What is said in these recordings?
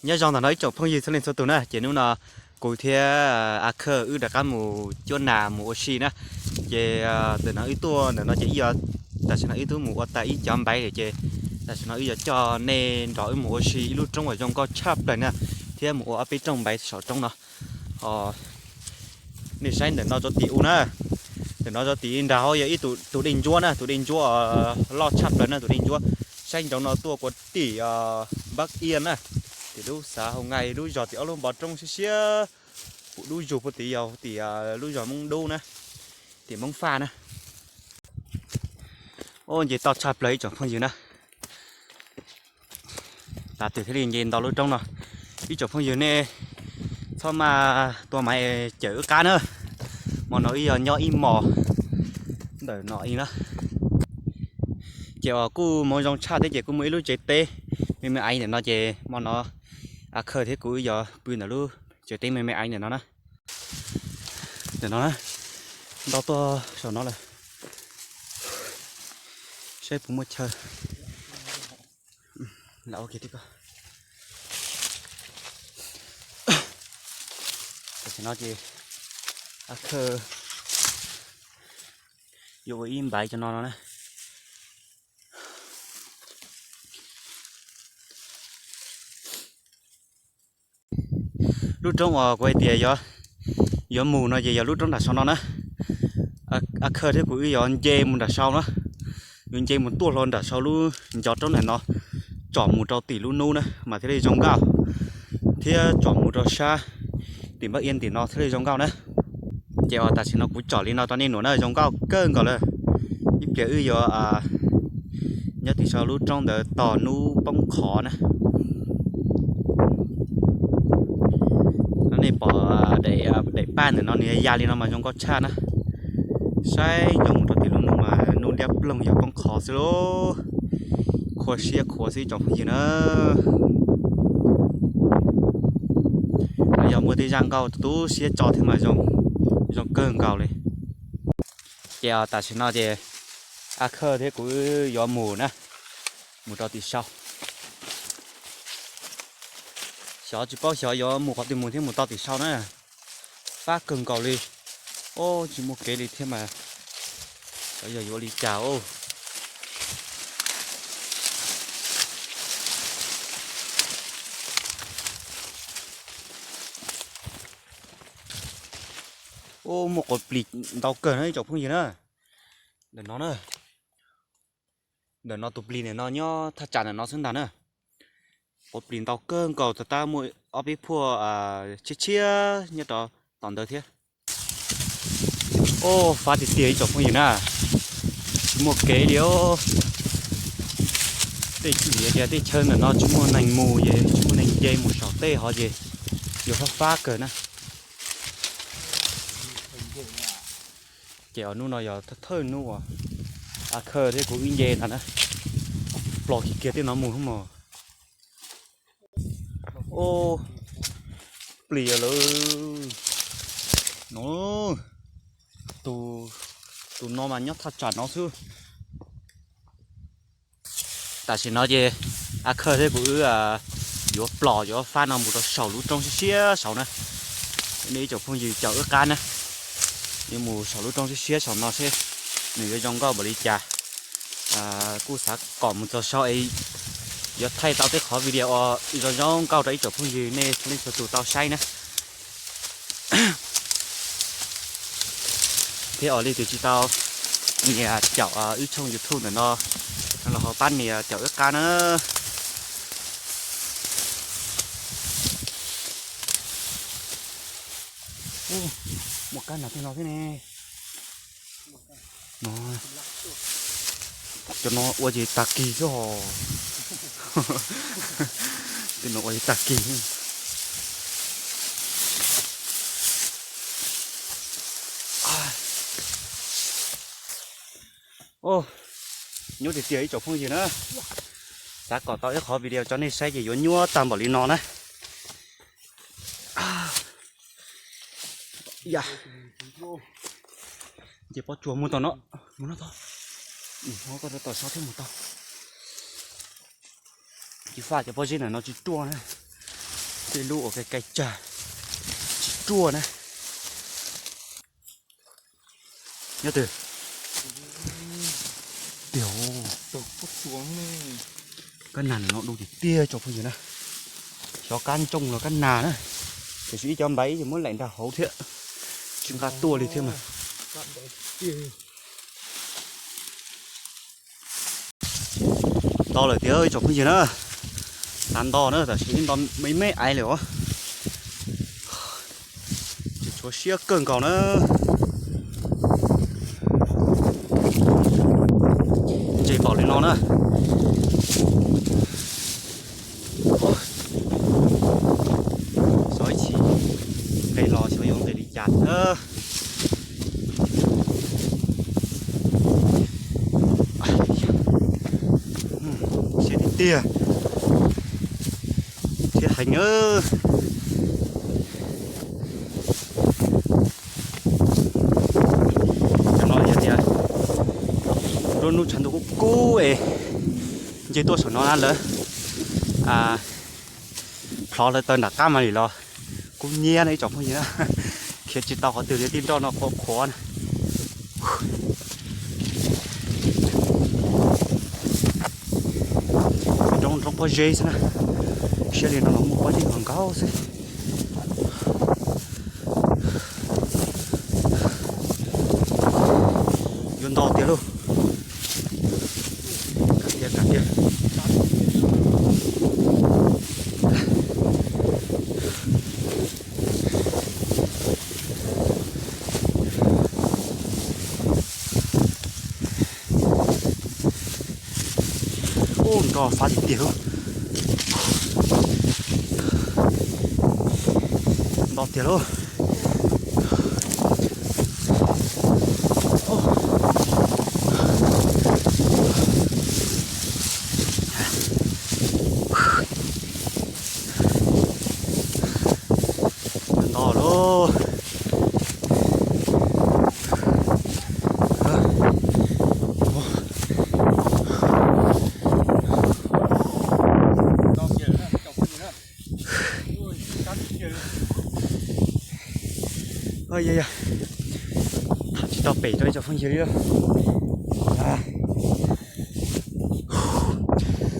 Nyob zoo ntawm no ib tsoom phooj ywg txhua leej txhua tus na, ces hnub no kuv thiab A Khawj wb rov qab mus cuab nas mus ua si na. Ces ntawm no wb tuaj ntawm no ces wb yuav, tam sim no wb twb mus ua tas ib cov npaiv lawm ces tam sim no wb yuav coj nej nrog wb mus ua si ib lub roob uas zoo nkauj tshaj plaws na, thiab mus ua ob peb rooj npaiv saum roob no. Nej saib ntawm no rau tim u na, ntawm no rau tim nrag hauv yog ib tus dej ntsuab na, tus dej ntsuab loj tshaj plaws na, tus dej ntsuab. Saib ntsoov no tuaj kuv tim Npab Iab na, tim lub xav Hau Nqaij lub zos tim ob lub npoo roob siab siab, pum dub zug puag tim yog tim lub zos Moob Dub na, tim Moob Faj na. Ub, nce toj tshaj plaws ib tsoom phooj ywg na. Tav twg thiaj li nce ntau lub roob no. Ib tsoom phooj ywg nej txhob maj tua maiv cawm wb qab na. Hmo no wb yog nyob ib hmos ntawm no ib na. Ces uas kuj hmoov zoo tshaj thiab ces kuj muaj ib lub tsev teb me me aiv ntawm no ces hmo no A Khawj thiab kuv wb yuav pw ntawm lub tsev teb me me aiv ntawm no na. Ntawm no na, ntau tuaj saum no lawm. Saib puas muaj chaw. Lam ua kiag tib ko. Tam sim no ces A Khawj yuav ua ib npaiv cov no no na. Lub roob uas kuv hais tias yuav mus no ces yog lub roob nram saud no na. A Khawj thiab kuv wb yuav nce mus nram saud na, yuav nce mus tuaj hlo nram saud lub ncov roob ntawm no, tsom mus rau tim lub hnub na mas thiaj li zoo nkauj, thiab tsom mus rau sab tim Npab Iab tim no thiaj li zoo nkauj na. Ces uas tam sim no kuv tsom li no rau nej num na, zoo nkauj kawg nkaus lawm. Ib pliag wb yuav nyob tim saum lub roob ntawd tos hnub poob qho na. Nej pom daim paj ntawm no nws ya li no mas zoo nkauj tshaj na. Saib ntsoov mus rau tim lub hnub mas hnub liab ploog yuav poob qho xwb lauj. Khuv siab khuv xwb ib tsoom phooj ywg na. Yog muaj tej zaj nkauj tu siab tso thiab mas zoo kawg nkaus li. Ces tam sim no ces A Khawj thiab kuv yuav mus na, mus rau tim saud. Xyov tsis paub xyov yuav mus qhov twg mus thiab mus tau tim saud na. Fab kawg nkaus li. Ub, tsis muaj kev li thiab mas xyov yog yuav ua li cas ub. Ub, muaj quav plis ntau kawg na ib tsoom phooj ywg na. Ntawm no na, ntawm no tus plis ntawm no nyob thaj tsam ntawm no xwb ntag na. Quav plis ntau kawg nkaus, tag tab muaj ob peb phuaj tshiab tshiab nyob rau tom ntawd thiab. Ub, fab tiag tiag ib tsoom phooj ywg na. Tsis muaj kev li os. Tej vim tias tej chaw ntawm no tsis muaj neeg mus es tsis muaj neeg nce mus saum tej hov ces yuav fab fab kawg na. Ces hnub no yog thawj hnub uas A Khawj thiab kuv wb nce ntag na. Plos kiag kiag tej no mus mog. Ub, plis lawm no. Tus no mas nyob thaj tsam no xwb. Tam sim no ces A Khawj thiab kuv wb yuav plos yuav fab no mus rau saum lub roob siab siab saud na. Nej ib tsoom phooj ywg caum wb qab na, yuav mus saum lub roob siab siab saum no seb nws yuav zoo nkauj npaum li cas. Kuj xav kom mus txog saud es yuav thaij tau tej qhov video uas zoo zoo nkauj rau ib tsoom phooj ywg nej txhua leej txhua tus tau saib na. Thiab ua leej twg tsis tau nias caum wb tshooj YouTube ntawm no los ho pab nias caum wb qab na. Muaj kab nas tej no thiab ne. Cov no ua ces tag kis xwb os. Tej no ua ces tag kis. Nyuaj tiag tiag ib tsoom phooj ywg na. Xav kom tau ib qhov video tso nej saib ces yuav nyuaj tag npaum li no na. Ya, nce pob tsuas mus tom no, mus no tod. Koj rau tom saud thiab mus tau. Tsis faj cov pob zeb ntawm no tsis ruaj na. Tej lub uas kai kai tsag tsis ruaj na. Nyob twg? Tiag, kab nag no du tiag tiag tsoom phooj ywg na. Xyov kab ntsooj los kab nag na. Tiam sis ib cov npaiv ces muab laim nrag hauv thiab, tsis nqa tuaj li thiab mas. Nto lawm tiag ib tsoom phooj ywg na. Xav nto na, tab sis nto me me aiv lawm os. Tsis tshuav siab kawg nkaus na. Ntse npaum li no na. Xyov ib chim nqes los xyov yuav nqes li cas na. Siab tiag tiag. Siab heev na. Cov no yog tias lub hnub tshav ntuj kub kub es nce tuaj saum no na lawv, plhov lawv taw nram qab mas li los kub nyiab na ib tsoom phooj ywg na. Khiav tsis tau qhov twg li, tij nroj no qhuav qhuav na. Roob roob pob zeb xwb na. Siab li no los muaj pob zeb nkaus nkaus xwb. Yuav nto tiag lauj. Kam tiag, kam tiag. Ub, nto fab tiag tiag lauj. Nto tiag lauj. Nto lauj. Yog, yog, tham tsis tau pem rau ib tsoom phooj ywg li.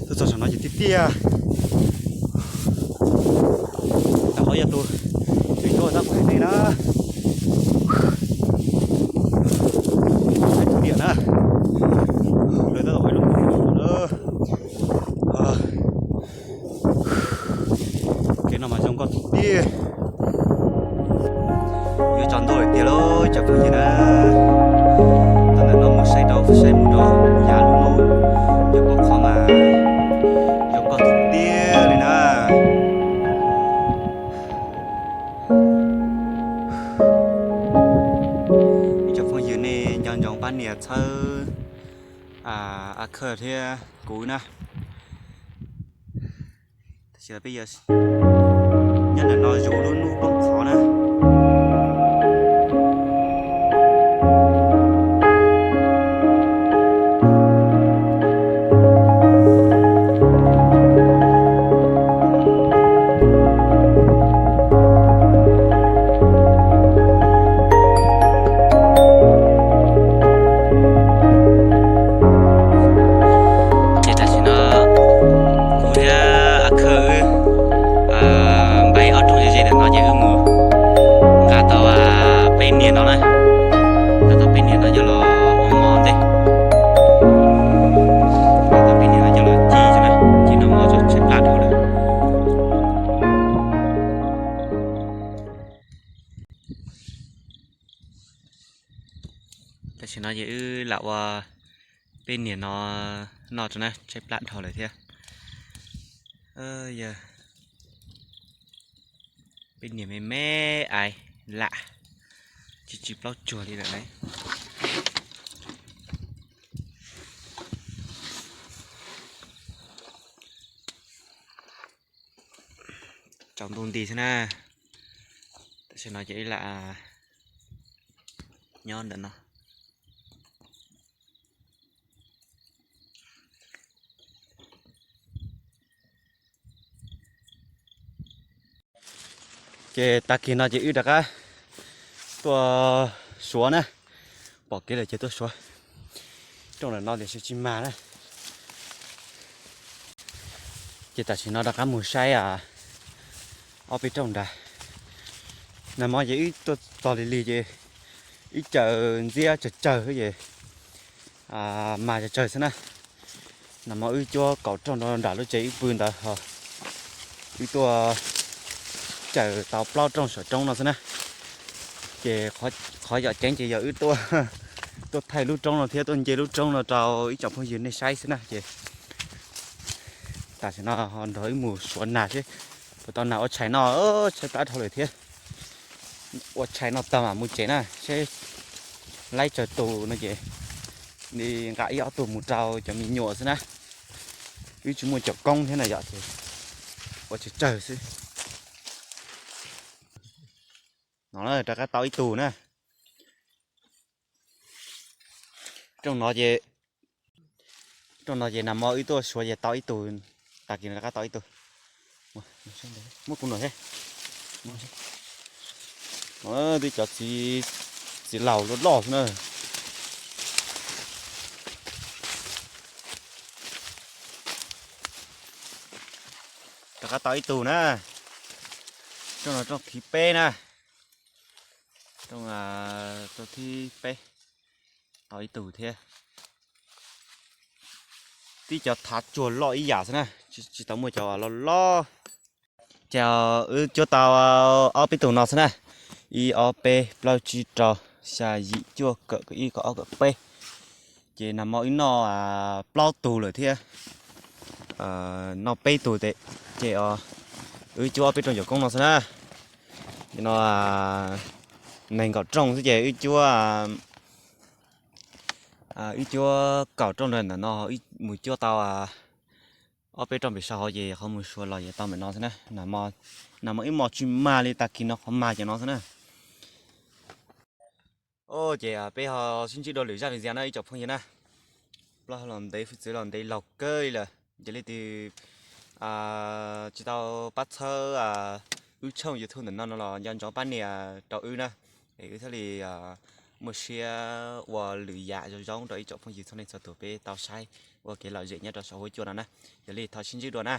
Tuaj txog saum no ces tiag tiag. Ntawm qhov yog tus, tus ntsuab tab kuv hais nej na. Tiag na. Lawv tab tom ua ib lub na. Kev no mas zoo nkauj tiag tiag. Yuav tsaus ntuj lawm tiag lauj cov phooj ywg na. Tau ntawm no mus saib rau, saib mus rau yav lub hnub, cov pom qhov mas zoo nkauj tiag tiag li na. Ib tsoom phooj ywg nej nco ntsoov pab nias txhawb A Khawj thiab kuv na. Tam sim no peb yuav nyob ntawm no zus lub hnub poob qhov na. Ces tam sim no kuv thiab A Khawj wb npaj ob rooj ze ze ntawm no ces wb mus nqa tau peb niag no na, nqa tau peb niag no coj los ua mov ntej, nqa tau peb niag no coj los ci xwb na, ci noj mov tso tshaib plab dhau lawm. Tam sim no ces wb lam ua peb niag no noj tso na, tshaib plab dhau lawm thiab. Yog peb niag me me aiv lam tsis tsis plaub tsuag li lawm lauj. Tsaus ntuj nti xwb na. Tam sim no ces wb lam nyob ntawm no. Ces tag kis no ces wb rov qab tuaj suav na, pom kev lawm ces tuaj suav. Rooj ntawm no tiam sis tsis mag na. Ces tam sim no rov qab mus saib ob peb rooj nrad. Nag hmo ces wb tuaj txog lig lig ces ib cawm ntxiab tsawg tsawg ces mag tsawg tsawg xwb na. Nag hmo wb cuab kaum rooj rau nram lub tsev wb pw ntawd ho wb tuaj cawm tau plaub rooj saum roob no xwb na. Ces qhov yom ceeb ces yog wb tuaj thaij lub roob no thiab tuaj nce lub roob no rau ib tsoom phooj ywg nej saib xwb na ces tam sim no ho nrog wb mus suav nag seb puas tau nag ua tshais noj, tshaib plab dhau lawm thiab. Ua tshais noj tag mam mus tsev na seb laib tsawg tus no ces nqa ib ob tug mus rau cov me nyuam xwb na. Wb tsis muaj cov koob thiab na yom ces ua tsawg tsawg xwb. No rov qab tau ib tug na. Rooj no ces, rooj no ces nag hmo wb tuaj suav ces tau ib tug, tag kis no rov qab tau ib tug. Muab kuv nua thiab. Twb cov txiv laus loj loj xwb na. Rov qab tau ib tug na. Rooj no rooj thib peb na. Rooj, rooj thib peb tau ib tug thiab. Tib cov thav tsuag loj ib yam xwb na, tsis tau muaj cov loj loj. Ces wb cuab tau ob peb tug no xwb na, ib ob peb plaub tsib rau xya yim cuaj kaum ib kaum ob kaum peb. Ces nag hmo wb noj plaub tug lawm thiab, noj peb tug tes, ces wb cuab ob peb rooj cov koob no xwb na. No nees nkaum rooj xwb ces wb cuab, wb cuab kaum rooj ntawm no mus cuab tau ob peb rooj pem saum hauv ces qhov mus suav los ces tau ntawm no xwb na. Nag hmo wb mos tsis mag li, tag kis no qhov mag cov no xwb na. Ces peb ho sib ntsib dua lwm zaj video na ib tsoom phooj ywg na. Plaub hau los ntev, hwj txwv los ntev laug kawg li lawm, yog leej twg tsis tau pab txhawb wb tshooj YouTube ntawm no no los nco ntsoov pab nias rau wb na, es wb thiaj li muaj siab ua lwm yam zoo zoo rau ib tsoom phooj ywg txhua leej txhua tus peb tau saib ua kev lom zem nyob rau saum huab cua no na. Yog li thov sib ntsib dua na.